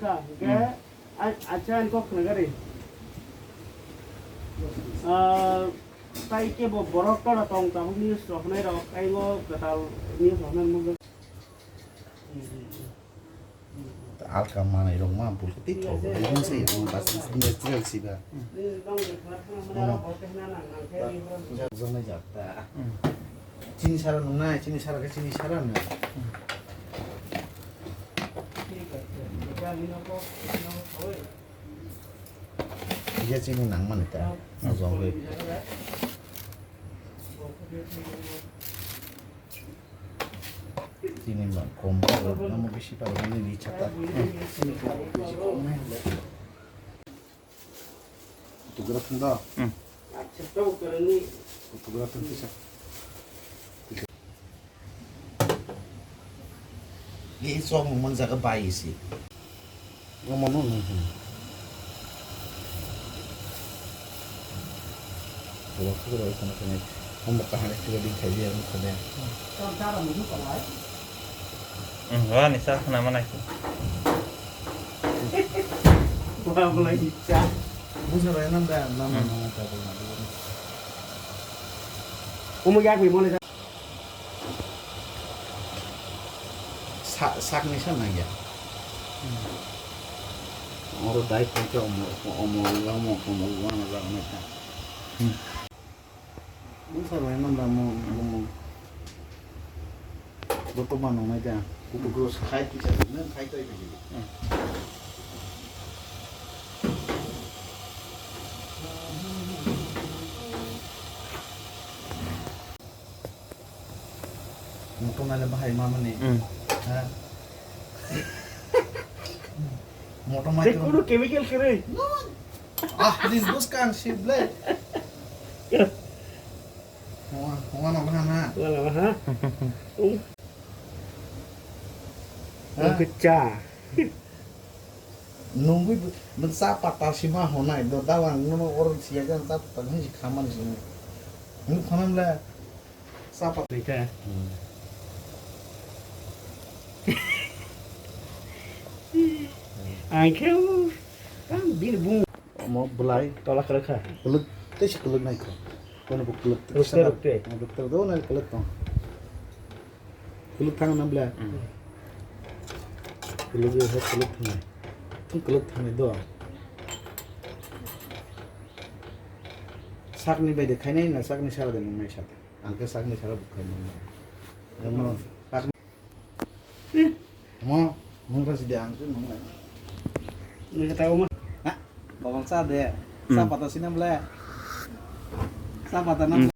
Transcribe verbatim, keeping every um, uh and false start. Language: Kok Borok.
Hwnkhe, hmm, ai, acha ani kok khna gari. Ah, tai kebo borok tora tong tabuk news rok hwnai rok, ai o kwtal news rok hwnai mung. Alka manai rok ma bul khe tei thogo. Bini se bas natural si ba. Joknai jak ta. Chini sara nungnai, chini sara khe chini sara nung. Iya chini nangmani ta. Ajong bai. Chini ma kom ba, namo bisi pa, nini ni chata. Tugra thung da. Hmm. Tugra thung kisa. Ni chok mung man jaga bai isi. Omo no nung hwn. Bo khe bai khana khani. Omo kahani khe bai khai dia, omo khani. Hmm, wani sa khana mana ki. Wah, mulai cha. Busa bai nang da, nama nama ta bo na. Omo yak bai mole. Sa-, sakni sa nangya. Oro dai phai khe omo, omo, omo, omo, omo, omo, omo, omo. Hmm. Bwsa rwui nang da mo, mo, mo. Bo to ma nongnai da. Kuku bro khai kisa, nang khai toi kisa. Hmm. Moto naile bahai ma mani. Hmm. Ha? Moto mai. Tei to. Kuno chemical kwrwi. No. Ah, this bus kan si ble. Hoa, hoa no bahan ha. Wala ha. Um. Ha? Kecah. Nungwi bo, bo cha pata sima honai, do dalang nono oro siya jan cha pata nung si khamani sini. Nung khanam le cha pata. Nika. Hmm. Ang khe, ang bini bung. Omo bwlai. Tola kwrwkha. Kwlwk, tei se kwlwk nai kho. Kono bo kwlwk. Rukte, rukte. Rukte do nai kwlwk tong. Kwlwk thang na bwle. Hmm. Kwlwk yo, kwlwk thang nai. Thung kwlwk thang nai do. Sakni bai de khainai na sakni sara de nung nai sa. Ang khe sakni sara bo khainai. Omo sakni Mo, nung ta sidi ang khe nung nai. Nung khe tao ma? Ha? Bawang cha de. Hmm. Cha pata sina bwle. Cha pata na. Hmm,